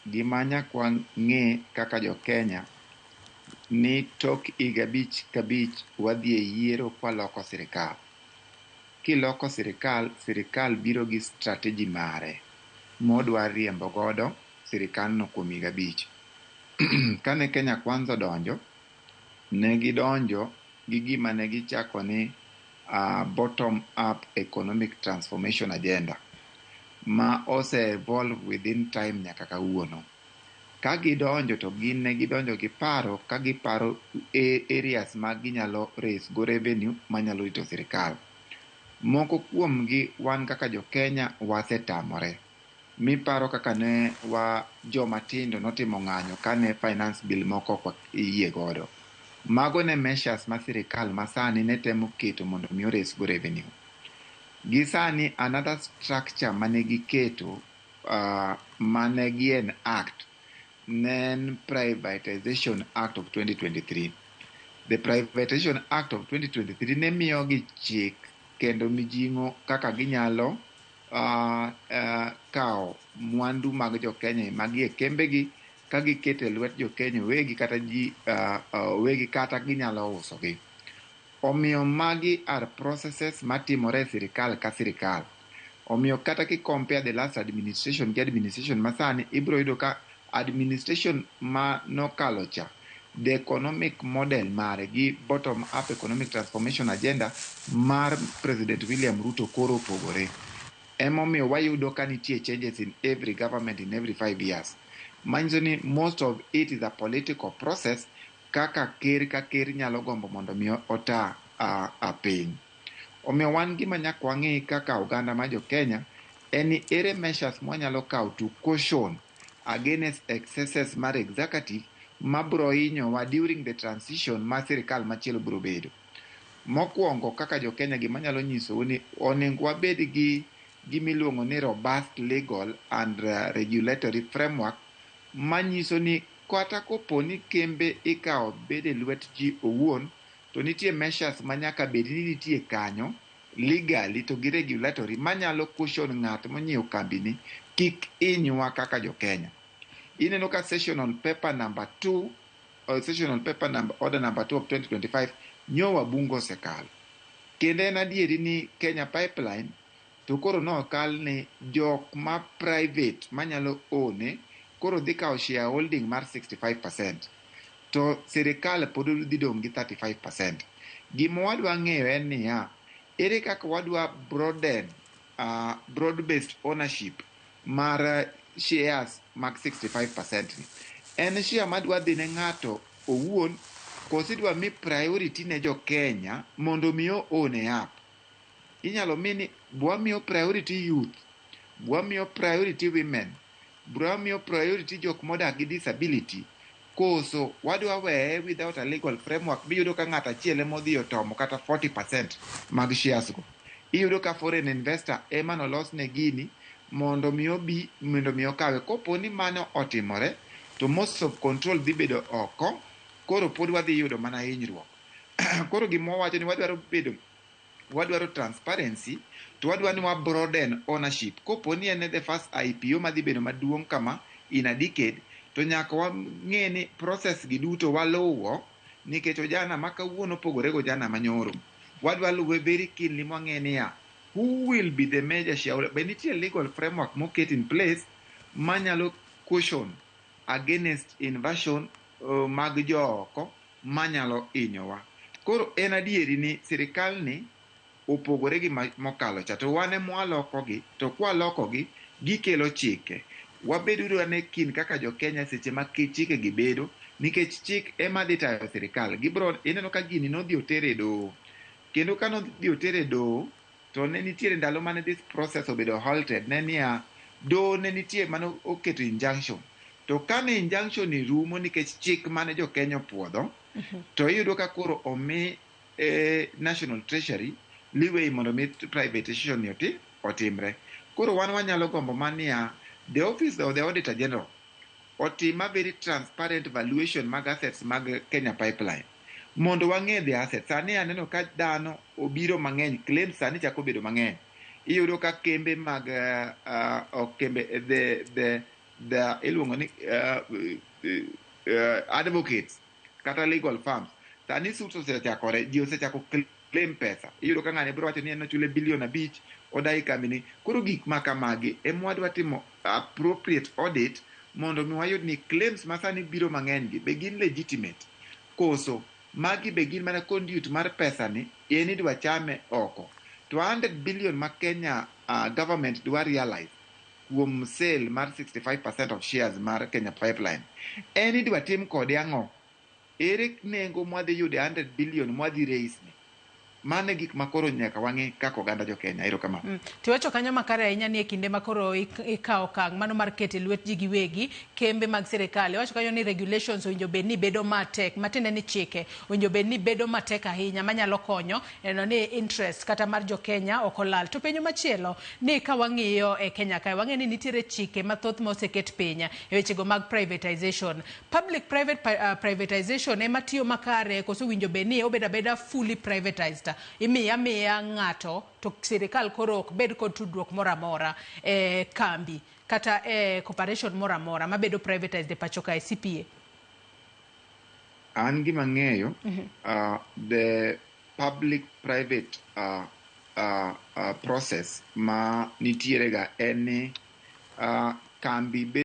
Gima nyaka wang'e kaka jo Kenya ni tok higa 5 ka 5 wadhi e yiero kwaloko sirikal. Kiloko sirikal, sirikal biro gi strategy mare modwa riembo godo sirikandno kuom higa 5. Kane Kenya Kwanza odonjo, ne gidonjo gi gima ne gichako ni bottom up economic transformation agenda ma ose evolve within time nyaka kawuono. Ka gidonjo to gin ne gidonjo gi paro ka giparo areas ma ginyalo raise go revenue manyalo rito sirikal. Moko kuomgi wan kaka jo Kenya wasetamore. Miparo kaka ne wa joma tindo notimo ng'anyo kane finance bill moko ok yie godo. Mago ne measures ma sirikal masani ne temo keto mondo mi ores go revenue. Gi sani another structure mane giketo mane gi enact ne en Privatization Act of 2023. The Privatization Act of 2023 ne miyogi chik kendo mijing'o kaka ginyalo kawo mwandu mag jo Kenya magi e kembegi ka giketo e lwet jo Kenya owegi kata ji owegi kata ginyalo usogi. Omiyo magi are processes matimore e sirikal ka sirikal. Omiyo kata ki compare the last administration gi administration masani, ibiro yudo ka administration ma nokalo cha, the economic model mare gi bottom up economic transformation agenda mar President William Ruto koro opogore. Emomiyo wayudo ka nitie changes in every government in every 5 years. Manyiso ni most of it is a political process kaka ker ka ker nyalo gombo mondo mi ota a piny. Omiyo wan gima nyaka wang'i kaka oganda ma jo Kenya en ni ere measures mwanyalo kawo to caution against excesses mar executive mabro hinyowa during the transition ma sirikal machielo biro bedo. Mokwongo, kaka jo Kenya, gima anyalo nyisou ni onego wabed gi gimiluongo ni robust legal and regulatory framework manyiso ni kata kopo ni kembe ikawo bedo e lwet ji owuon, to nitie measures ma nyaka bed ni nitie kanyo legally to gi regulatory manyalo caution ng'at monyiewo kambini kik hinywa kaka jo Kenya. Ineno ka sessional paper number 2 or sessional paper number order number 2 of 2025 nyo wabunge osekalo. Kendo en adieri ni Kenya Pipeline to koro nokal ni jok ma private manyalo one koro dhi kawo shareholding mar 65% to sirikal pod dhi dong' gi 35%. Gima wadwa ng'eyo en niya, ere kaka wadwa broaden broad based ownership mar shares mag 65% ni? En share madwa dhi ne ng'ato owuon koso idwa mi priority ne jo Kenya mondo mi o own up? Inyalo mi ni bwamiyo priority youth, bwamiyo priority women, bwamiyo priority jok modak gi disability, koso wadwa weye without a legal framework miyudo ka ng'ato achiel ema odhi otomo kata 40% mag shares go? Iyudo ka foreign investor ema nolos ne gini mondo mi obi mondo mi okawe. Kopo ni mano otimore, to most of control dhi bedo oko, koro pod wadhi yudo mana hinyruok. Koro gima wawacho ni wadwaro bedo, wadwaro transparency, to wadwa ni wa broaden ownership. Kopo ni en the first IPO madhi bedo maduong' kama in a decade, to nyaka wang'e ni process gi duto waluwo, nikech ojana ma kawuono opogore go ojana manyoro. Wadwa luwe very keenly mwang'e niya, who will be the major shareholder? Be nitie legal framework moket in place manyalo caution against invasion mag jooko manyalo hinyowa? Koro en adieri ni sirikal ni opogore gi mokalo cha, to wan ema walokogi, to kwalokogi gikelo chike. Wabeduru ane kin kaka jo Kenya seche ma chike gi bedo, nikech chik ema dhi tayo sirikal. Gibro ineno ka gini nodhi otere e doho, kendo ka nodhi otere e doho to ne nitiere ndalo mane this process obedo halted. Ne niya, doho ne nitie mane oketo injunction, to kane injunction ni rumo nikech chik mane jo Kenya opuodho, to iyudo ka koro omi National Treasury leeway mondo mi privatization ni otimre. Koro wan wanyalo gombo mania the office of the Auditor General otim a very transparent valuation mag assets mag Kenya Pipeline mondo wang'e the assets. Sani aneno ka dhano obiro mang'eny, claims sani chako bedo mang'eny. Iyudo ka kembe mag ok kembe, the the iluongo ni advocates kata legal firms. Sani suits osechakore, ji osechako claim pesa. Iyudo ka ng'ani biro wacho ni en nochule bilion 5 odai kambini. Koro gik ma kamagi ema wadwa timo appropriate audit mondo mi wayud ni claims ma sani biro mang'eny gi be gin legitimate koso magi be gin mana conduit mar pesa ni en idwa chame oko. To 100 billion ma Kenya government dwa realize kuom sale mar 65% of shares mar Kenya Pipeline, en idwa tim kode ang'o? Ere nengo mwadhi yudo e 100 billion mwadhi raise ni? Mano e gik ma koro nyaka wang'i kaka oganda jo Kenya. Erokamano. Tiwacho kanyo makare ahinya ni e kinde ma koro ikawo okang' mano mar keto e lwet ji giwegi kembe mag sirikal. Iwacho kanyo ni regulations owinjo bed ni bedo matek, matiende ni chike owinjo bed ni bedo matek ahinya manyalo konyo neno ni interest kata mar jo Kenya ok olal. To penjo machielo ni ka wang'iyo e Kenya kae, wang'eyo ni nitiere chike mathoth ma oseket piny e wechego mag privatization. Public private privatization ema tiyo makare koso owinjo bed ni obedo abeda fully privatized? Imiyo amiya ng'ato to sirikal koro ok bed kod tudruok moro amora e kambi kata e corporation moro amora mabedo privatized e pacho kae, CPA. An gima ang'eyo, the public private process ma nitiere ga en ni kambi